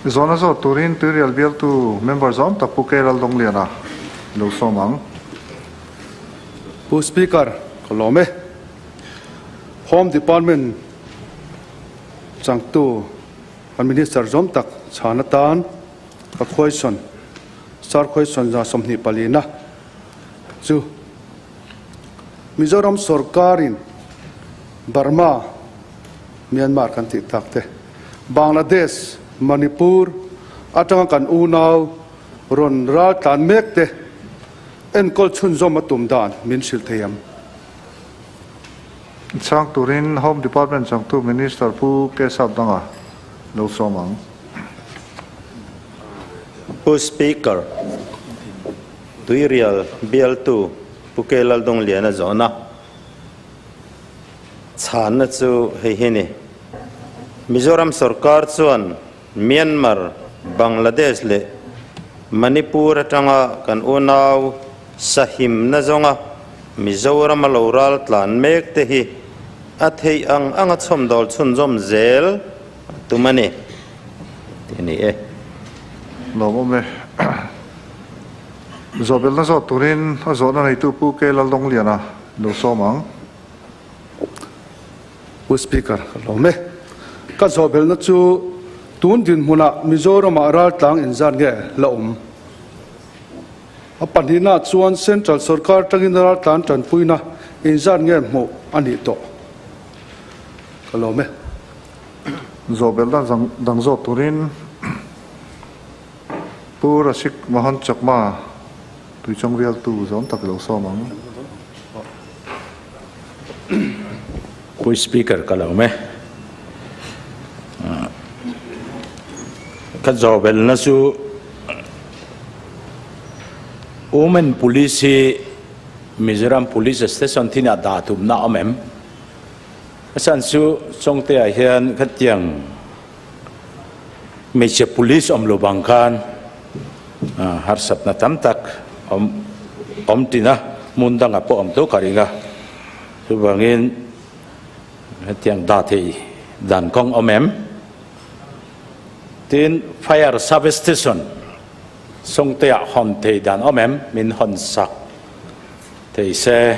Zawhna zawt turin Tuirial bialtu member zawm tak Pu K Laldawngliana lo sawm ang. Pu Speaker, ka lawm e. Home Department changtu kan Minister zawm tak chhan atan ka question, Sir question 24 na chu Mizoram sorkarin Burma, Myanmar kan tih tak te, Bangladesh, Manipur atanga kan unau rawn ral tlan mek te enkawl chhunzawm a tum dan min hrilh thei ang. Chhang turin Home Department changtu Minister Pu Keshav Danga lo sawm ang. Pu Speaker, Tuirial bialtu Pu K Laldawngliana zawhna chhanna chu hei hi ni. Mizoram sorkar chuan Myanmar, Bangladesh leh Manipur atanga kan unau sahimna zawnga Mizorama lo ral tlan mek te hi a theih ang anga chhawmdawl chhunzawm zel a tum a ni tih a ni e. Lawmawm e. Zawhbelna zawt turin a zawhna neitu Pu K Laldawngliana lo sawm ang. Pu Speaker, ka lawm e. Ka zawhbelna chu tun dinhmunah Mizoramah raltlang inzat nge la awm? A pahnihnaah chuan Central sorkar atangin raltlan tanpuina inzat nge hmuh a nih tawh? Ka lawm e. Zawhbelna dang zawt turin Pu Rasik Mohan Chakma Tuichawng bialtu zawm tak lo sawm ang. Pu Speaker ka lo me. Ka zawhbelna chu Women Police hi Mizoram Police Station thinah dah tumna awm em? A chhan chu Chawngte-ah hian khatiang Hmeichhe police awm lo bang khan harsatna tam tak awm awm tin a, hmun dangah pawh awm tho ka ring a. Chuvangin hetiang dah theih dan kawng awm em? Tin, fire substation Sawngteah hawn theih dan awm em? Min hawn sak thei se.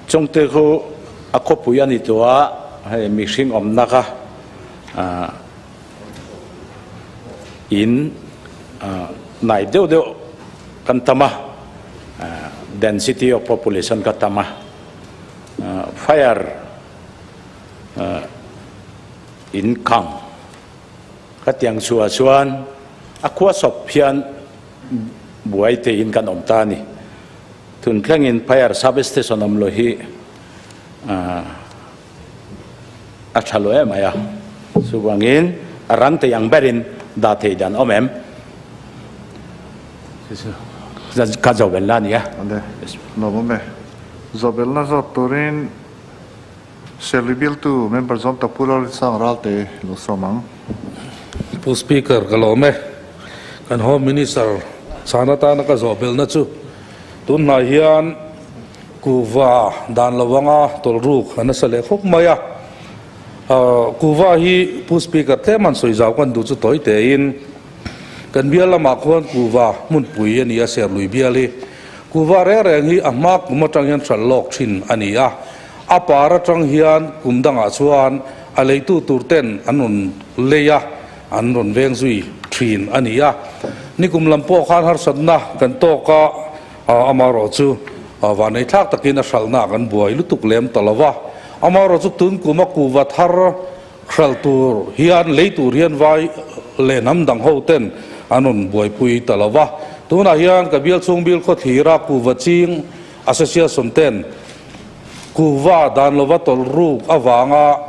Chungte khu a khawpui a ni tawh a, hei mihring awmna kha in nai deuh deuh kan tam a, density of population kha tam a, fire in kang ka tiang chhuah chuan a khua sawp hian buai teiin kan awm ta a ni. Tun thlengin Fire Sub Station awm lo hi a tha lo em ai a, chuvangin a rang thei ang berin dah thei dan awm em? Ka zawhbelna a ni a. Ande, nuam awm e. Zawhbelna zawt turin Serli bialtu member zawm tak Pu Lalrinsang Ralte lo sawm ang. Pu Speaker, ka lawm e. Kan Home Minister chhan atana ka zawh belhna chu tun hnai hian kuhva dan lo anga tawlhruk a nasa leh khawp mai a. Kuhva hi Pu Speaker tlem han sawi zau kan duh chu tawi tein kan bial lamah khuan kuhva hmunpui a ni a, Serlui bial hi. Kuhva reng reng hi a hma kum atang hian hralh lawk thin a ni a. A par atang hian kum dangah chuan a leitu tur ten an rawn lei a, an rawn veng zui thin a ni a. Nikum lam pawh khan harsatna kan tawk a, amaherawh chu vanei thlak takin a hralhna kan buai lutuk lem ta lo va. Amaherawh chu tun kuma kuhva thar hralh tur hian lei tur hian vai leh hnam dang ho ten an rawn buaipui ta lo va. Tunah hian ka bial chhung bil khawthlira kuhva ching Association ten kuhva dan lova tawlh ruk avanga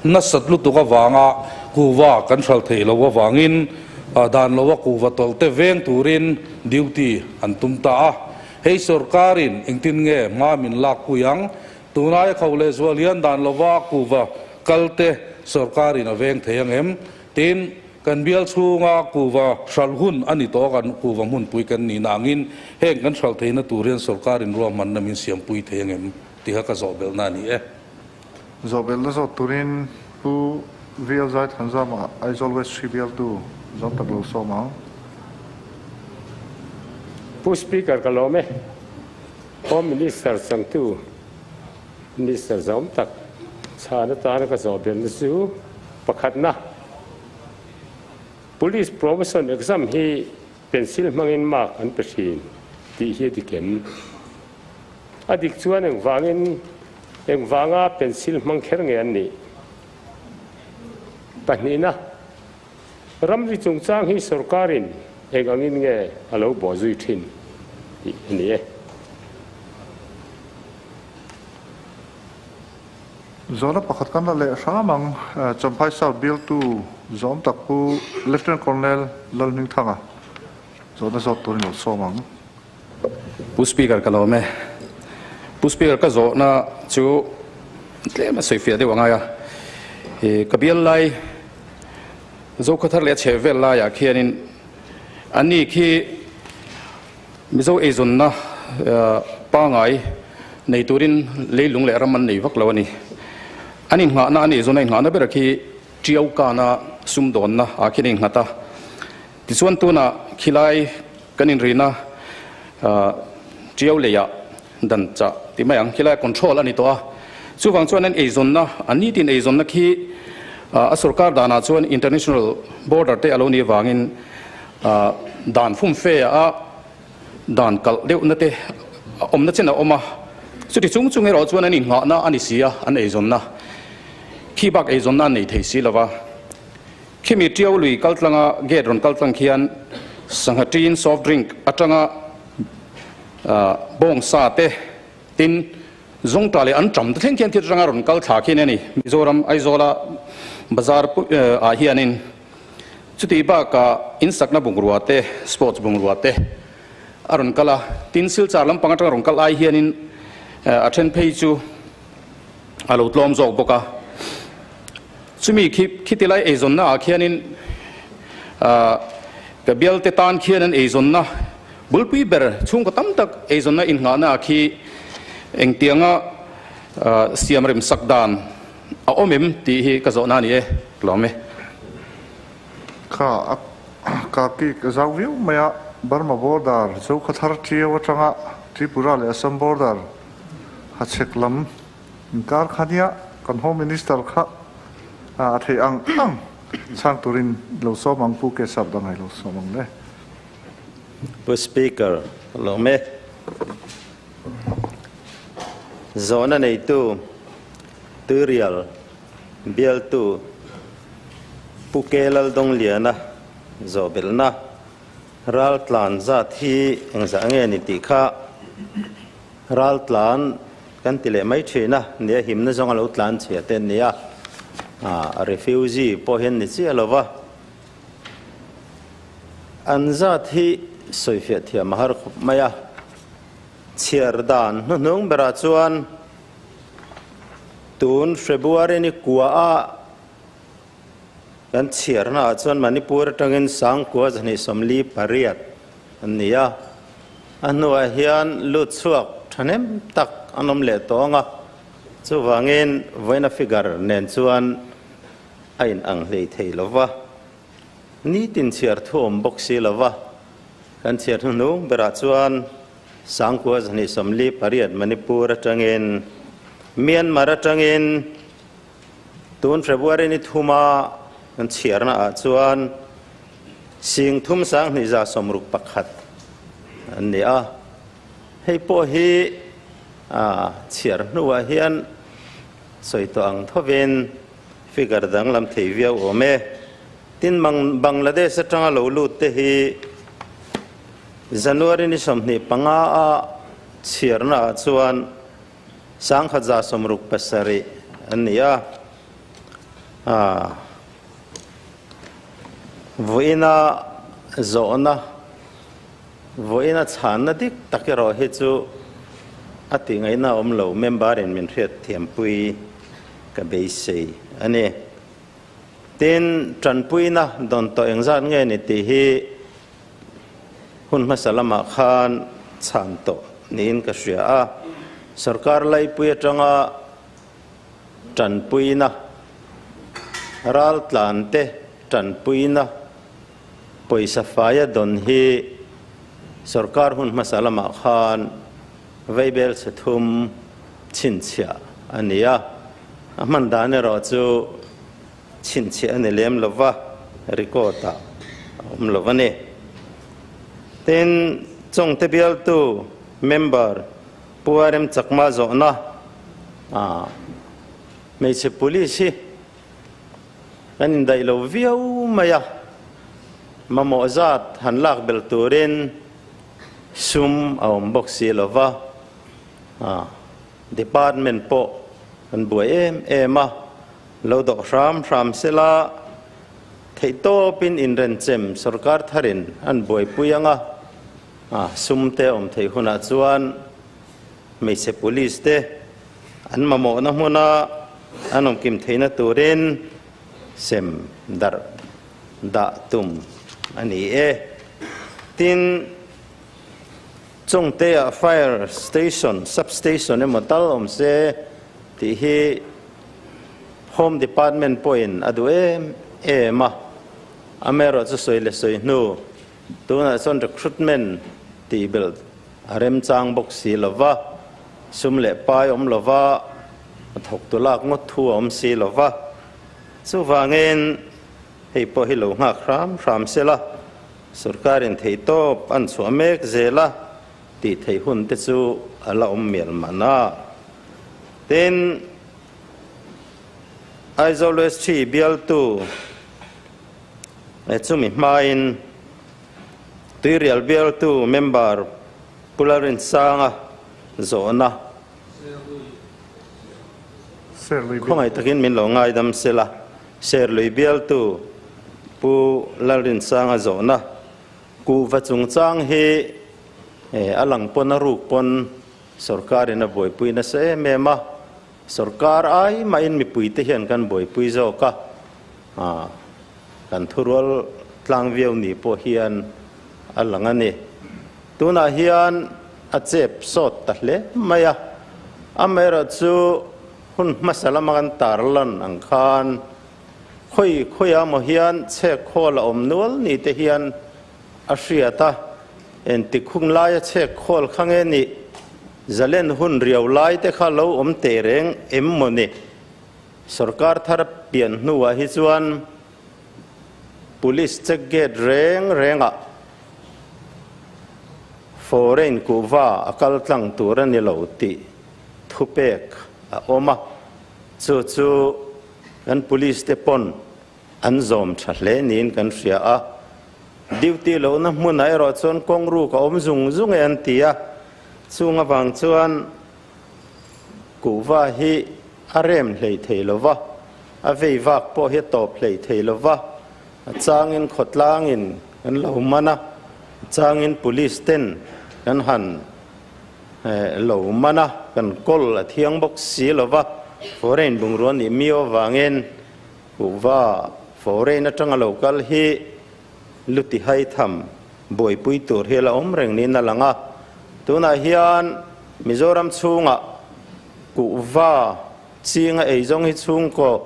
nasat lutuk avanga kuhva kan hral theih loh avangin dan lova kuhva tawlh te veng turin duty an tum ta a. Hei sorkarin engtin nge hma min lak pui ang? Tunai a kho leh zual hian dan lova kuhva kal te sorkarin a veng thei ang em? Tin, kan bial chhunga kuhva hralh hun a ni tawh a, kan kuhva hmunpui kan nih nangin heng kan hralh theihna tur hian sorkarin ruahmanna min siampui thei ang em tih kha ka zawhbelhna a ni e. Zawhbelhna zawt turin Pu VL Zaithanzama Aizawl West hri bialtu zawm tak lo sawm ang. Pu Speaker ka lawm e. Home Minister changtu Minister zawm tak chhan atana ka zawh belhna chu pakhatna Police Promotion Exam hi pencil hmangin mark an pe thin tih hi a dik em? A dik chuan engvangin engvanga pencil hmang kher nge an nih? Pahnihna, ramri chungchang hi sorkarin eng angin nge a lo bawhzui thin tih a ni e. Zawhna pakhat kan la leh hram ang, Champhai South bialtu zawm tak Pu Lieutenant Colonel Lalhmingthanga zawhna zawt turin lo sawm ang. Pu Speaker ka lawm e. Pu Speaker ka zawhna chu tlem a sawifiah deuh a ngai a. Ka bial lai Zokhathar leh a chheh vel laiah khianin ani khi Mizo eizawnna pangai nei turin leilung leh ram an nei vak lo a ni. An inngahna an eizawn a inngahna ber khi Tiau kana sumdawnna ah khian a innghat a. Tichuan tunah khilai kan inrina Tiau leiah dan chah ti mai ang, khilai control a ni tawh a. Chuvang chuan an eizawnna, an nitin eizawnna khi a sorkar danah chuan international border te a lo nih avangin Dan fumfe a dan kalh deuhna te awmna chen a awm a, chuti chung chung erawh chuan an inngahna a ni si a, an eizawnna khi bak eizawnna an nei thei si lova. Khimi Tiau lui kal tlanga gate rawn kal tlang khian sangha tin soft drink atanga bawngsa te tin zawngtah leh an tam te thleng khian thil atanga rawn kal thla khi a ni. Mizoram Aizawla bazar ah hianin Chutih bakah insakna bungrua te, sports bungrua te a rawn kal a, tin Silchar lampang atanga rawn kal ai hianin a then phei chu a lo tlawm zawk bawk a. Chumi khi khiti lai eizawnna ah khianin ka bialte tan khian an eizawnna bulpui ber chhungkaw tam tak eizawnna innghahna ah khi engtianga siam rem sak dan A awm em tih hi ka zawhna a ni e, tlawm e. Kha a ka kik a zau viau mai a, Burma border Zokhathar Tiau atanga Tripura leh Assam border Hachhek lam inkar kha nia kan Home Minister kha a theih ang ang chhang turin lo sawm ang Pu Kesap Dangai lo sawm ang le. Pu Speaker, lawm e. Zawhna neitu Tuirial bialtu Pu Ke Laldawngliana zawhbelhna raltlan zat hi engzah nge ni tih kha raltlan kan ti leh mai thin a, nia himna zawng a lo tlan chhia te an ni a, refugee pawh hian ni chiah lo va. An zat hi sawifiah thiam a har khawp mai a, chhiar dan hnuhnung berah chuan tun February ni kua a kan chhiarna ah chuan Manipur atangin Sangkua zahnih sawmli pariat an ni a, a hnuah hian lut chhuak thahnem tak an awm leh tawh ang a, chuvangin vawiina figure nen chuan a in ang hlei thei lo va, nitin chhiar thu awm bawk si lo va, kan chhiar hnuhnung berah chuan Sangkua zahnih sawmli pariat Manipur atangin Myanmar atangin tun February ni thuma kan chhiarna ah chuan sing thum sanghnih za sawmruk pakhat an ni a, hei pawh hi chhiar hnuah hian sawi tawh ang thovin Figure danglam thei viau awm e. Tin, Bangladesh atanga lo lut te hi January ni 25 a chhiarna ah chuan 1167 an ni a. Vawiina zawhna, vawiina chhanna dik tak erawh hi chu a tih ngaihna awm lo, member in min hriat thiampui. Ka beisei a ni. Tin, tanpuina dawn tawh engzat nge ni tih hi hun hmasa lamah khan chhan tawh niin ka hria a. Sorkar laipui atanga tanpuina Raltlante tanpuina pawisa faia dawn hi sorkar hun hmasa lamah khan vaibel chhe thum chhinchhiah a ni a, a hman dan erawh chu chhinchhiah a ni lem lo va, record ah a awm lo a ni. Tin, Chawngte bialtu member Pu RM Chakma zawhna ah hmeichhe police hi kan indaih lo viau mai a, mamawh zat han lak belh turin sum a awm bawk si lo va, department pawh kan buai em em a, lo dawh hram hram sela theihtawpin inrenchem sorkar tharin an buaipui ang a, sum te awm theih hunah chuan hmeichhe police te an mamawhna hmuna an awmkim theihna turin sem darh dah tum a ni e. Tin, Chawngte-ah fire station, sub station emaw tal awm se tih hi Home Department pawhin a duh em em a, amaherawhchu sawi leh sawi hnu tunah chuan recruitment tih belh a remchang bawk si lo va, sum leh pai awm lo va, a thawktu lak ngawt thu a awm si lo va. Chuvangin hei pawh hi lo nghak hram hram se la, sorkarin theihtawp an chhuah mek zel a tih theih hun te chu a la awm mial mahna. Tin, Aizawl West Ṭhi bialtu chumi hmain Tuirial bialtu member Pu Lalrinsanga zawhna khawngaih takin min lo ngaidam sela. Serlui bialtu Pu Lalrinsanga zawhna kuhva chungchang hi a lang pawn a ruk pawn sorkarin a buaipui nasa em em a, sorkar ai mahin mipuite hian kan buaipui zawk a. Kan thurual tlang viau ni pawh hian a lang a ni. Tunah hian a chep sawt ta hle mai a, amaherawhchu hun hmasa lama kan tarlan ang khan khawi khawiah maw hian chhek khawl a awm nual ni te hian a hriat a, engtik hun laia chhek khawl kha nge nih zalen hun riau lai te kha lo awm teh reng em maw ni? Sorkar thar pian hnuah hi chuan Police check gate reng rengah foreign kuhva a kal tlang tur a ni lo tih thupek a awm a, chu chu kan police te pawn an zawm tha hle niin kan hria a. Duty lohna hmunah erawh chuan kawng ruk a awm zung zung e an ti a, chung avang chuan Kuhva hi a rem hlei thei lo va, a vei vak pawh hi a tawp hlei thei lo va, a changin khawtlangin kan lo man a, a changin police ten kan han lo man a, kan kawl a thiang bawk si lo va, foreign bungrua nih miau avangin kuhva foreign atanga lo kal hi luti hai tham buaipui tur hi a la awm reng niin a lang a. Tunah hian Mizoram chhungah kuhva chinga eizawng hi chhungkaw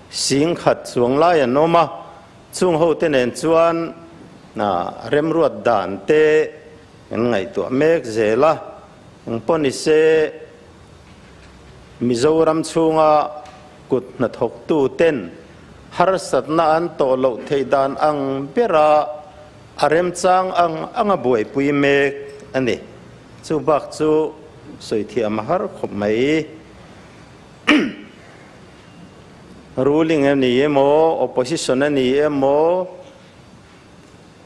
sing khat chuang lai an awm a, chung hote nen chuan remruat dan te kan ngaihtuah mek zel a. Engpawh ni se Mizoram chhunga kut hnathawktu ten harsatna an tawh loh theih dan ang bera a remchang ang anga buaipui mek a ni. Chu bak chu sawi thiam a har khawp mai. Ruling a ni emaw, opposition a ni emaw,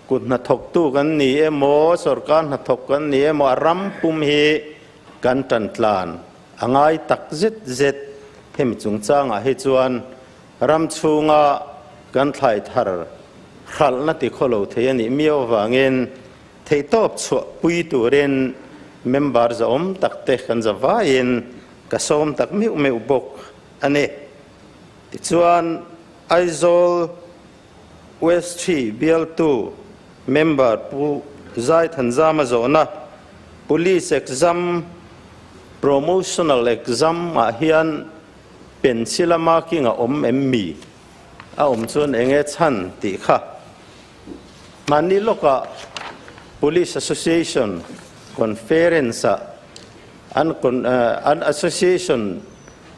kut hnathawktu kan ni emaw, sorkar hnathawk kan ni emaw, a ram pum hi kan tan tlan a ngai tak zet zet. Hemi chungchangah hi chuan ram chhunga kan thlai thar hralhna ti khaw lo thei a nih miau avangin Theihtawp chhuah pui turin member zahawm tak te kan za vaiin ka sawm tak meuh meuh bawk a ni. Tichuan, Aizawl West Ṭhi bialtu member Pu Zai Thanzama zawhna Police exam promotional exam ah hian pencil a marking a awm em mi? A awm chuan eng nge chhan tih kha. Hmanni lawkah Police Association Conference-ah an an Association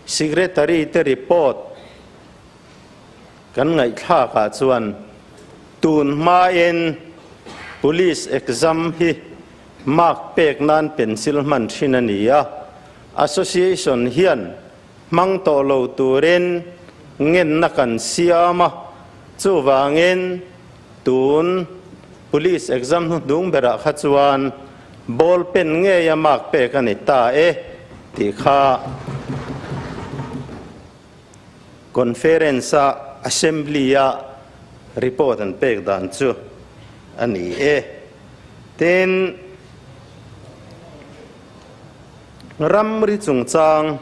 Secretary te report kan ngaihthlakah chuan tun hmain Police exam hi mark pek nan pencil hman thin a ni a, Association hian hmang tawh lo turin ngenna kan siam a, chuvangin tun Police exam hnuhnung berah kha chuan ball pen ngeia mark pek a ni ta e tih kha Conference-a Assembly-a report an pek dan chu a ni e. Tin, Ramri chungchang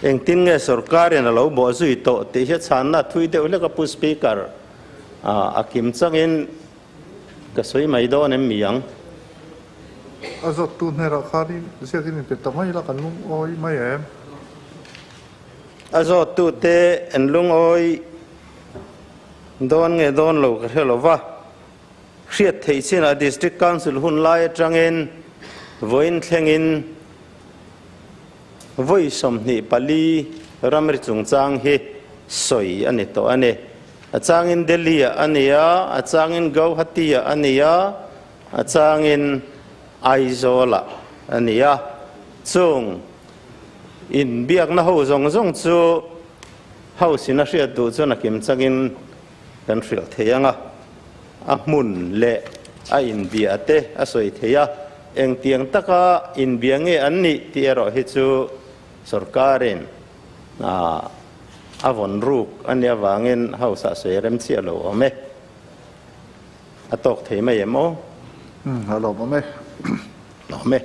engtin nge sorkarin a lo bawh zui tawh tih hi a chhanna thui deuh hlek a Pu Speaker, a kim changin ka sawi mai dawn em mi ang? A zawttu hnerah khanin ziakin inpe ta mai la kan lungawi mai em? A zawttute an lungawi dawn nge dawn lo ka hre lo va. Hriat theih chinah District Council hun lai atangin vawiin thlengin vawi 24 ramri chungchang hi sawi a ni tawh a ni. A changin Delhi-ah a ni a, a changin Gauhati-ah a ni a, a changin Aizawl-ah a ni a. Chung inbiakna ho zawng zawng chu House-in a hriat duh chuan a kim changin kan hrilh thei ang a, a hmun leh a inbia te a sawi thei a, engtiang taka inbia nge an nih tih erawh hi chu sorkarin a vawn ruk a nih avangin House ah sawi rem chiah lo awm e. A tawk thei mai em aw? A lawm awm e. Lawm e.